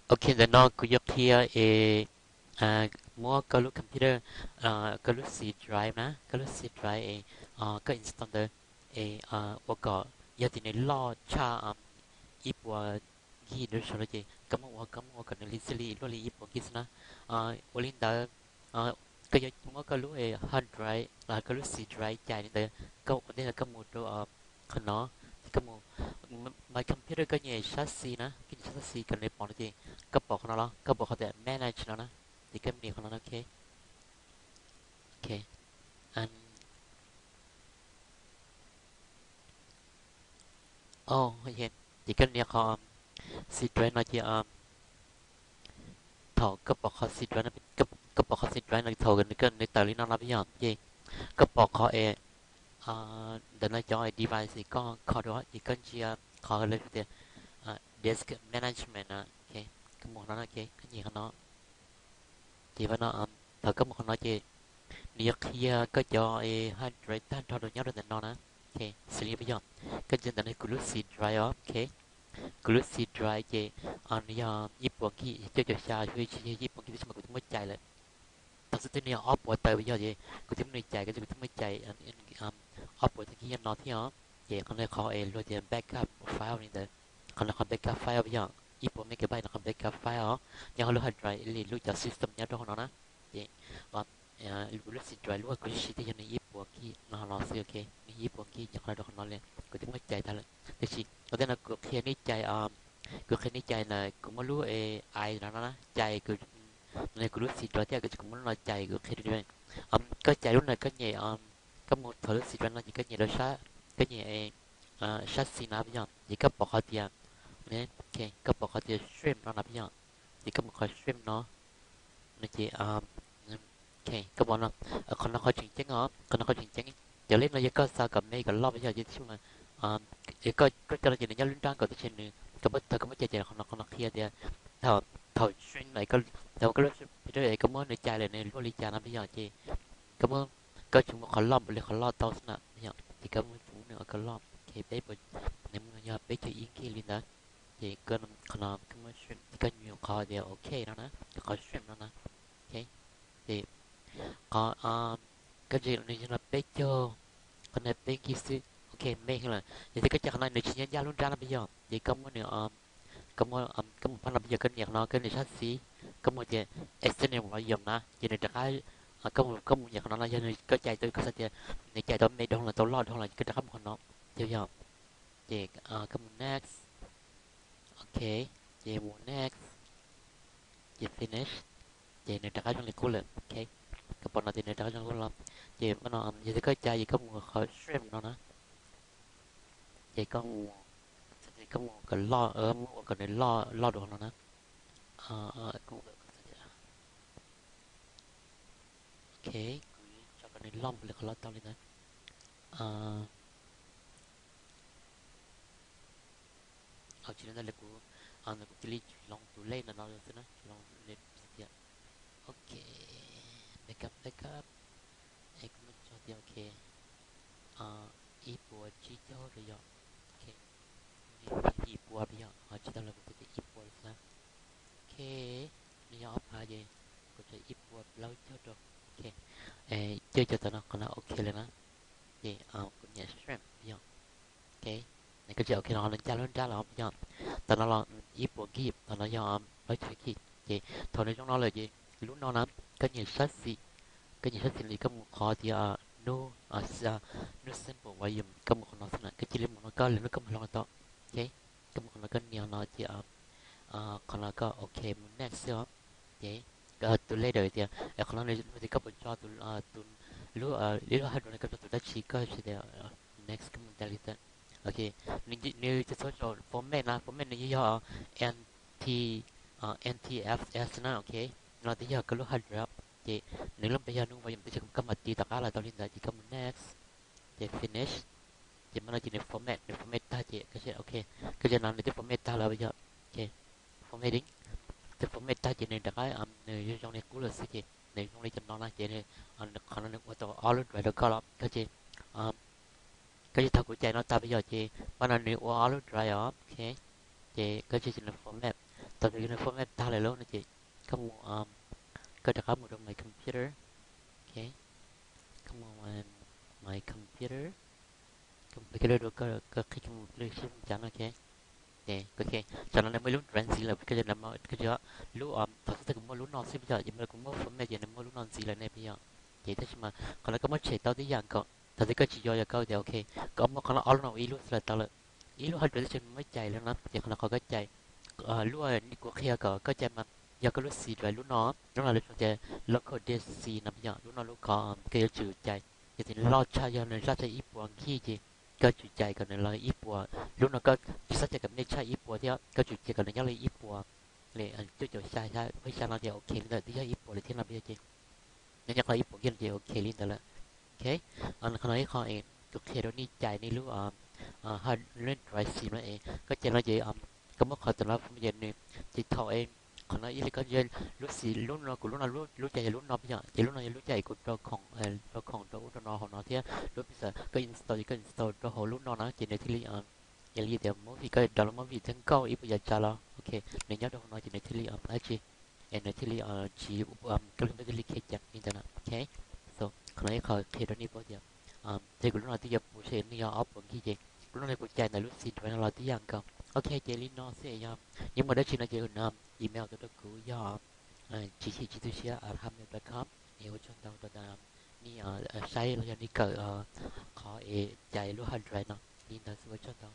Ok, ntawm no kuv yuav qhia es muab koj lub computer, koj lub C drive na, koj lub C drive es koj install ntawd es ua kom yog tias nws loj tshaj ib puas gig nws saud no ces koj muab ua, koj muab ua kom nws li txij li luaj li ib puas gig xwb na. Ua li ntawd, koj yuav muab koj lub hard drive, koj lub C drive cais li ntawd, koj ua ntej ntawd koj mus rau qhov no, ces koj mus My Computer, koj nyem sab xis na, koj nyem sab xis kom nws pom no ces koj pom qhov no los, koj pom qhov tias Manage no na, ces koj nias qhov no, ok. Ok. Ces koj nias qhov C drive no ces thaum koj pom qhov C drive no, koj pom qhov C drive no thaum nws tawm li no no peb yog ces koj pom qhov es ntawm no cov device koj kho rau ces koj ntsia qhov lawv tias Disk Management no, koj mus qhov no, koj nyem qhov no. Ces no, thaum koj mus qhov no ces nws yuav qhia koj cov hard drive tag nrho rau nyob rau ntawm no na. Xws li peb yog, koj ntsia ntawm no kuv lub C drive os, ok. Kuv lub C drive ces nws yog ib puas gig, cuaj caum xya, ib puas gig tab sis mas kuv twb muab cais lawm. Thaum xub twg nws yog ob puas tawm peb yog ces kuv twb muab nws cais, kuv twb muab cais ob puas tag kis yog no thiab os. Ces qhov no qhov es luag tias backup file li ntawd. Qhov no qhov backup file peb yog ib puas megabyte no qhov backup file os, nyob hauv lub hard drive li lub cov system nyob rau hauv no na. Ces kuv lub C drive lub kuv siv siv twb yog nws ib puas gig no los xwb, ok. Nws ib puas gig ces qhov no rau qhov no li kuv twb muab cais tag lawm. Tiam sis ua ntej no kuv qhia nej cais, kuv qhia nej cais na, kuv muab lub ai no no na cais, kuv lub C drive thiab kuv muab lub no cais kuv qhia rau nej. Koj cais lub no koj nyem, koj mus thaum lub C drive no ces koj nyem rau sab, koj nyem sab xis no peb yog ces koj pom qhov tias, koj pom qhov tias stream no no peb yog ces koj mus qhov stream no, no ces koj pom no, qhov no qhov tseem ceeb os, qhov no qhov tseem ceeb. Cov lej no yog koj xav kom me kom loj peb yog ces tab sis mas koj coj no ces nws nyob lub nrab nkaus tab sis nws, koj muab, thaum koj muab cais ces qhov no, qhov no qhia tias thaum stream no, thaum koj lub computer koj muab nws cais lawm nws luaj li cas no peb yog ces koj muab, koj tsuas muab qhov loj npaum li qhov loj tau xwb na, ces koj muab tsuas muab nws ua kom loj, ok, peb puas, nws muaj yog peb caug ib gig li ntawd. Ces qhov no koj muab stream ces koj nyuam qhov tias ok no na, qhov stream no na, ok. Ces qhov koj ntsia nws yog no peb caug, qhov no peb gig xwb, ok, me heev lawm. Yog tias koj cais qhov no nws tsis nyob ncaj lub nrab no peb yog ces koj muab nws, koj mus, koj mus phab no peb yog koj nias qhov no, koj nias sab xis, koj mus tias external volume na ces nws rov qab, koj mus, koj mus nias qhov no no yog nws, koj cais tau, koj xav tias nws cais tau me dhau los tau loj dhau los ces koj rov qab mus qhov no, yog yog. Ces koj mus next, ok, ces mus next, ces finish, ces nws rov qab zoo li qub lawm, ok. Koj pom no ces nws rov qab zoo li qub los. Ces no yog tias koj cais ces koj mus qhov stream no na, ces koj mus, koj mus kom loj, muab ua kom nws loj loj dua no na. Ok, kuv tso kom nws loj npaum li qhov loj tau li ntawd. Tsis li ntawd li kuv, kuv cia li hloov tus lej no no xwb na, hloov tus lej xwb tias, ok, backup, backup, es kuv muab tso tias ok, ib puas tsib caug rau yom, ok, ib puas rau yom, ho tsis tau los kuv tias ib puas xwb. Ok, nws yog ob phav ces kuv tso ib puas plaub caug rau, ok, cuaj caum tawm no qhov no ok lawm na. Ces kuv nias stream yom. Ok, koj tsis ok no nws ncaj lub nrab los yog tam no los ib puas gig, tam no yog plaub caug gig. Ces thaum nws zoo no lawm ces lub no na, koj nyem sab xis, koj nyem sab xis no koj mus qhov tias nub, nub sample volume, koj mus qhov no xwb na, koj cia li mus no koj lwm hnub koj mus hloov los tau. Ok, koj mus qhov no koj nias no ces qhov no koj ok mus next xwb os. Ces tus lej daws tias qhov no nws tias koj puas tso tus, lub, ib lub hard drive no koj tso tus dab tsi koj tsis tias next koj mus delete. Ok, nws tsis txhob tso format na, format nws yog nt, ntfs na, ok. No twb yog koj lub hard drive ces nws lub npe yog nub volume tab sis koj mam tiv tom qab los tau li ntawd ces koj mus next, ces finish. Ces mas no ces nws format, nws format tag ces koj ok, koj no nws twb format tag lawm yog, ok, formatting, twb format tag ces nws rov qab nws zoo li qub lawm xwb ces nws zoo li cov no na ces qhov no nws ua tau ob lub drive rau koj los koj ces, koj ces thaum kuv cais no tag peb yog ces mas no nws ua ob lub drive os, ok. Ces koj ces nws format, Thaum twg yog nws format tag lawm lauj no ces koj mus, koj rov qab mus rau my computer. Ok, koj mus my computer, koj mus qhib dua, koj qhib mus pliag sib cav no. Ok, ok, tam no nws muaj ib lub drive ntxiv lawm, koj, lub, thaum xub thawj kuv muaj lub no xwb puas yog, ces mas kuv muab format ces nws muaj lub no ntxiv lawm ne puas yog. Ces tab sis mas qhov no koj muab tshem tau tib yam nkaus, thaum twg koj tsis yog, yog koj tias ok, koj muab qhov no ob lub no ua ib lub xwb los tau lawm. Ib lub hard drive tab sis nws muab cais lawm no ces qhov no qhov koj cais lub, kuv qhia kom koj cais mas yog koj lub C drive lub no, lub no lawv sau tias local disk C no puas yog, lub no lub khov koj yuav tsum cais. Yog tias nws loj tshaj, yog nws loj tshaj ib puas gig ces koj tsum cais kom nws los ib puas. Lub no koj tsis xav cais kom nej tshaj ib puas thiab, koj tsum cais kom nws nyob li ib puas, cuaj caum xya, xya no ces ok li ntawd, twb yog ib puas lawm thiab no puas yog ces nyob nyob qhov ib puas kiag no ces ok li ntawd lawm. Ok, qhov no ib qho es kuv qhia rau nej cais nej lub, lub drive C no es koj cais no ces koj muab qhov tam no format ces nws, ces thaum es qhov no ib li koj, lub C, lub no kuv lub no lub caij yog lub no puas yog, ces lub no yog lub caij es kuv rau khoom, rau khoom rau ub rau no hauv no thiab lub piv xam koj install ces koj install rau hauv lub no na ces nws thiaj li, yog li tias movie koj download movie thiab nkauj ib puas yam tsav los ok, nws nyob rau hauv no ces nws thiaj li dab tsi, es nws thiaj li tsiv, koj lub thiaj li khiav ceev li ntawd na. Ok, so qhov no ib qho qhia rau nej paub tias, ces kuv lub no twb yuav puv saib nej yog ob puas gig ces kuv lub no kuv cais ntawm lub C drive no los tib yam nkaus. Ok, ces li no xwb es yog nej muaj dab tsi no ces email tuaj rau kuv yog tsib xyim tsib tub siab at gmail dot com. Es ua tsaug ntau rau nej saib los yog nej kawm qhov es cais lub hard drive no li ntawd xwb, ua tsaug ntau.